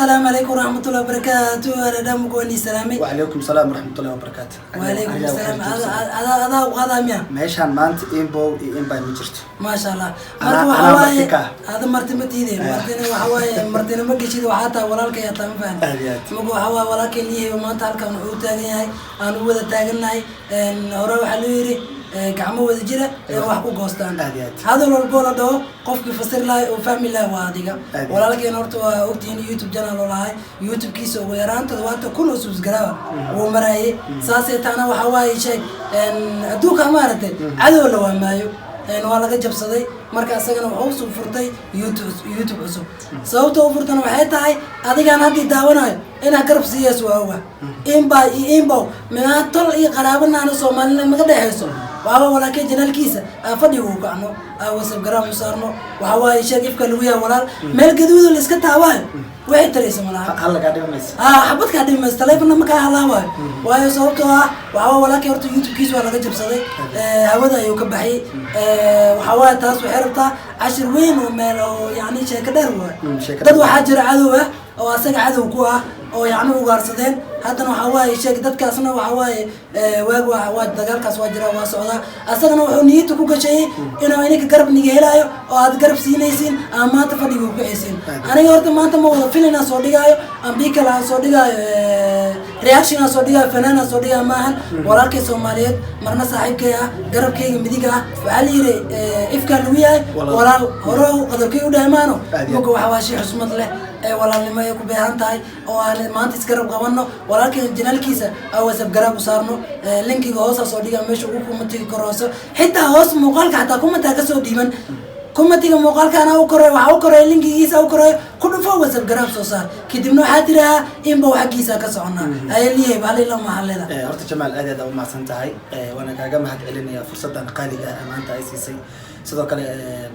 Asalaamu calaykum waraxmatullahi wabarakaatu. Aladhamukuwani salaamay. Wacalaykum salaam waraxmatullahi wabarakaatu. Wacalaykum salaam. Adaa u qaadaa miya? Meeshaan maanta inbow iyo inbay ma jirto. Maasha Allah. Anaa- Marka waxa anaa waaye marti ka ah. Ada marti ma tiide, martina waxa waaye martina ma geshid. Waxaa tahay walaalkay ataa, ma fahan? Aad iyo aad. Marka waxa waaye walaalkay liyahay maanta halkan wuxuu u taagan yahay, aan u wada taagannahay. Hore waxaa loo yiri gacmo wada jira ee wax ku goostaan. Aad iyo aad. Hadal walboo la dhaho, qofkii fasir lahay oo fahmi lahay waa adiga. Aad iyo aad. Walaalkeen horta waa ogtihiin, YouTube channel oo lahay, YouTube-kiisa ugu yaraan 70,000 oo subscribe wuu marayay. Saasay taana waxa waaye sheeg adduunka maaragtay cadow la waamaayo. Waa laga jabsaday. Marka isagana wuxuu usoo furtay YouTube cusub. Sababta u furtana waxay tahay adigaan haddii daawanayo inaa garab siiyees waa oga inba iyo inbow minaa tol iyo qaraabanaana Soomaalina maga dhexeyso. Waaba walaalkay channelkiisa aan fadhiga u kacno, aan WhatsApp garaam u saarno. Waxa waaye sheeg ifka lagu yahay walaal meel gaduudo la iska taawaayo waxay taraysa malaha. Hal lagaa dhibi maysa. Ah, xabad kaa dhimi mayso, taleefonna ma kaa halaabayo. Waayo, sababtoo ah waxaa walaalkay horta YouTube-kiisa waa laga jabsaday. Hawada ayuu ka baxay. Waxaa waaye taas waxay rabtaa cashir weyn oo meel oo yacni sheeko dheer waay. Sheeko dad dheer. Waxaa jira cadow ah oo asaga cadow ku ah oo yacni ugaarsadeen. Haddana waxaa waaye sheeg dadkaasna waxaa waaye waag waa dagaalkaas waa jira, waa socdaa. Asagana wuxuu niyadda ku gashayay inuu ininka garab niga helaayo oo aad garab siinaysiin ama maanta fadhiga ku kacaysiin. Aniga horta maanta ma wada filin aan soo dhigaayo, ambii kale aan soo dhigaayo, reaction aan soo dhigaayo, fanaan aan soo dhigaayo maahan. Walaalkay Soomaaliyeed, marna saaxiibkay ah, garabkayga midiga ah, waxaa la yidhi ifkaa lagu yahay. Walaal. Walaal hore qadabkay u dhahay maano. Aad iyo aad. Marka waxaa waa shay xusmad leh ee walaalnimo ay ku beehan tahay oo aan maanta isgarab qabanno walaalkeen channelkiisa, aan WhatsApp garaab u saarno. Linkiga hoosaa soo dhiga, meesha ugu commentiga kor hoose, xitaa hoos muuqaalka, xataa commentaa kasoo dhiiban commentiga muuqaalkaana u koray, waxaa u koray linkigiisa u koray. Ku dhufo, WhatsApp garaab soo saar, kadibna waxaa tirahaa inba xaggiisa ka soconaa ayaliyahay balila maxaa leedahay? Horta Jamaal, aad aad u mahadsan tahay. Waana kaaga mahad celinayaa fursaddan qaaliga ah ee maanta ay siisay. Sidoo kale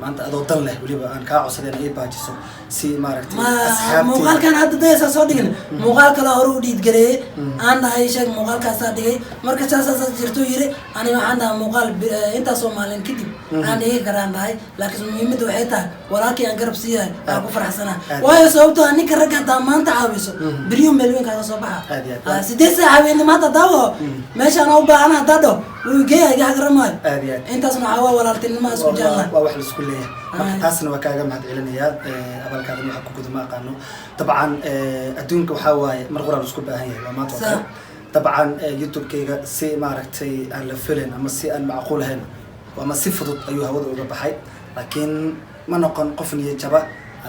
maanta adoo dan leh weliba aan kaa codsaday inay ii baajiso si maaragtay ma asxaabteyda. Muuqaalkan hadda dayasa soo dhigin, muuqaal kale hore u dhiidgareeyey aan dhahay sheeg muuqaalkaasaa dhigay. Marka saasaas jirto yiri, aniga waxaan dhahay muuqaal intaasoo maalin kadib aan dhigi karaan dhahay, laakiin muhiimadda waxay tahay walaalkii aan garab siiyahay aan ku faraxsanaa. Aad. Waayo, sababtoo ah ninka ragga haddaa maanta caawiso, beryo meel weyn kaaga soo baxa. Aad iyo aad. 8 saac habeenimo hadda daawo meeshaan u baahana haddaa dhaho, wuu geeya, iga xagramaayo. Aad iyo aad. Intaasna waxaa waa walaaltinimo isku jecelnahay. Waa wax laisku leeyahay. Marka taasna waa kaaga mahad celinayaa. Abaalkaadana waxa ku guda ma aqaano. Dabcan adduunka waxaa waaye mar qoraa laisku baahan yahay, waa maanta oo kale. Dabcan YouTube-kayga si maaragtay aan la filayn ama si aan macquul ahayn ama si fudud ayuu hawada uga baxay, laakiin ma noqon qof niyad jaba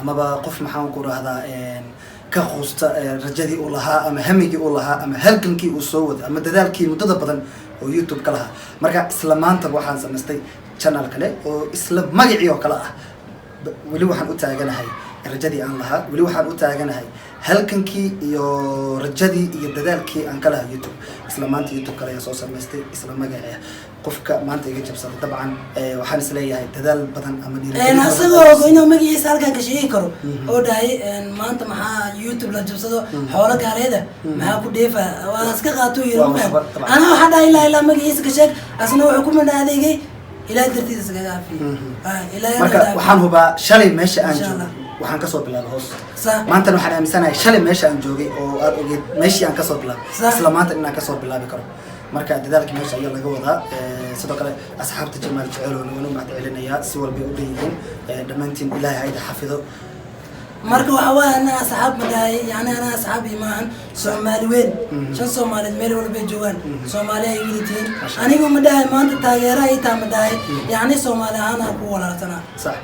amaba qof, maxaan ku rahdaa, ka quusta rajadii uu lahaa ama hamigii uu lahaa ama halgankii uu soo waday ama dadaalkii muddada badan oo YouTube ka lahaa. Marka isla maantaba waxaan samaystay channel kale oo isla magacii oo kale ah. Weli waxaan u taaganahay rajadii aan lahaa, weli waxaan u taaganahay halgankii iyo rajadii iyo dadaalkii aan ka lahaa YouTube. Isla maanta YouTube kale ayaa soo samaystay isla magacii ah. Qofka maanta iga jabsaday, dabcan waxaan isleeyahay dadaal badan ama dhiirigelin badan. Asagoo og inuu magaciisa halkan ka sheegi karo oo dhahay maanta maxaa YouTube la jabsado, xoolo gaaleeda maxaa ku dheefa, waa iska qaato yiri. Waa waxba, dabcan. Anaa waxaa dhahay ilaa ilaa magaciisa ka sheeg, asna wuxuu ku mana adeegay Ilaahay dartiisa iskaga caafiyo. Ilaahay Marka na caafiyo. waxaan hubaa shalay meesha aan Insha joogay Allah. waxaan kasoo bilaabay hoos. Maantana waxaan aaminsanahay shalay meesha aan joogay oo aad ogeed meeshii aan kasoo bilaabay isla maanta inaan kasoo bilaabi karo. Marka dadaalkii meesha ayaa laga wadaa. Sidoo kale asxaabta Jamaal Jecelowna waan u mahad celinayaa, si walbay u dhan yihiin. Dhammaantiin Ilaahay ha idin xafido. Marka waxa waaye anaa asxaab ma dhahay, yani anaa asxaab imaahan, Soomaali weyn, shan Soomaaliyeed meel walbay joogaan, Soomaali ay wada tihiin. Anigu ma dhahay maanta taageera ay taa, ma dhahay, yacni Soomaali ahaan aan ku walaalsanaa.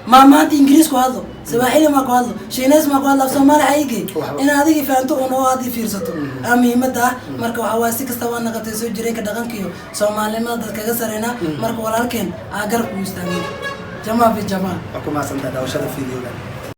Ma maanta Ingiriis ku hadlo, Sawaaxili ma ku hadlo, Shiineys ma ku hadlo, af Soomaali xaygay. Waxba. In adiga fahanto un oo aad i fiirsato aa muhiimada ah. Marka waxa waaye si kasta waa naqatay soo jireenka dhaqanka iyo Soomaalinimada dad kaga sareynaa. Marka walaalkeen aa garab ku istaagay, jamaa fi jamaa. Waa ku mahadsantahay daawashada videoga.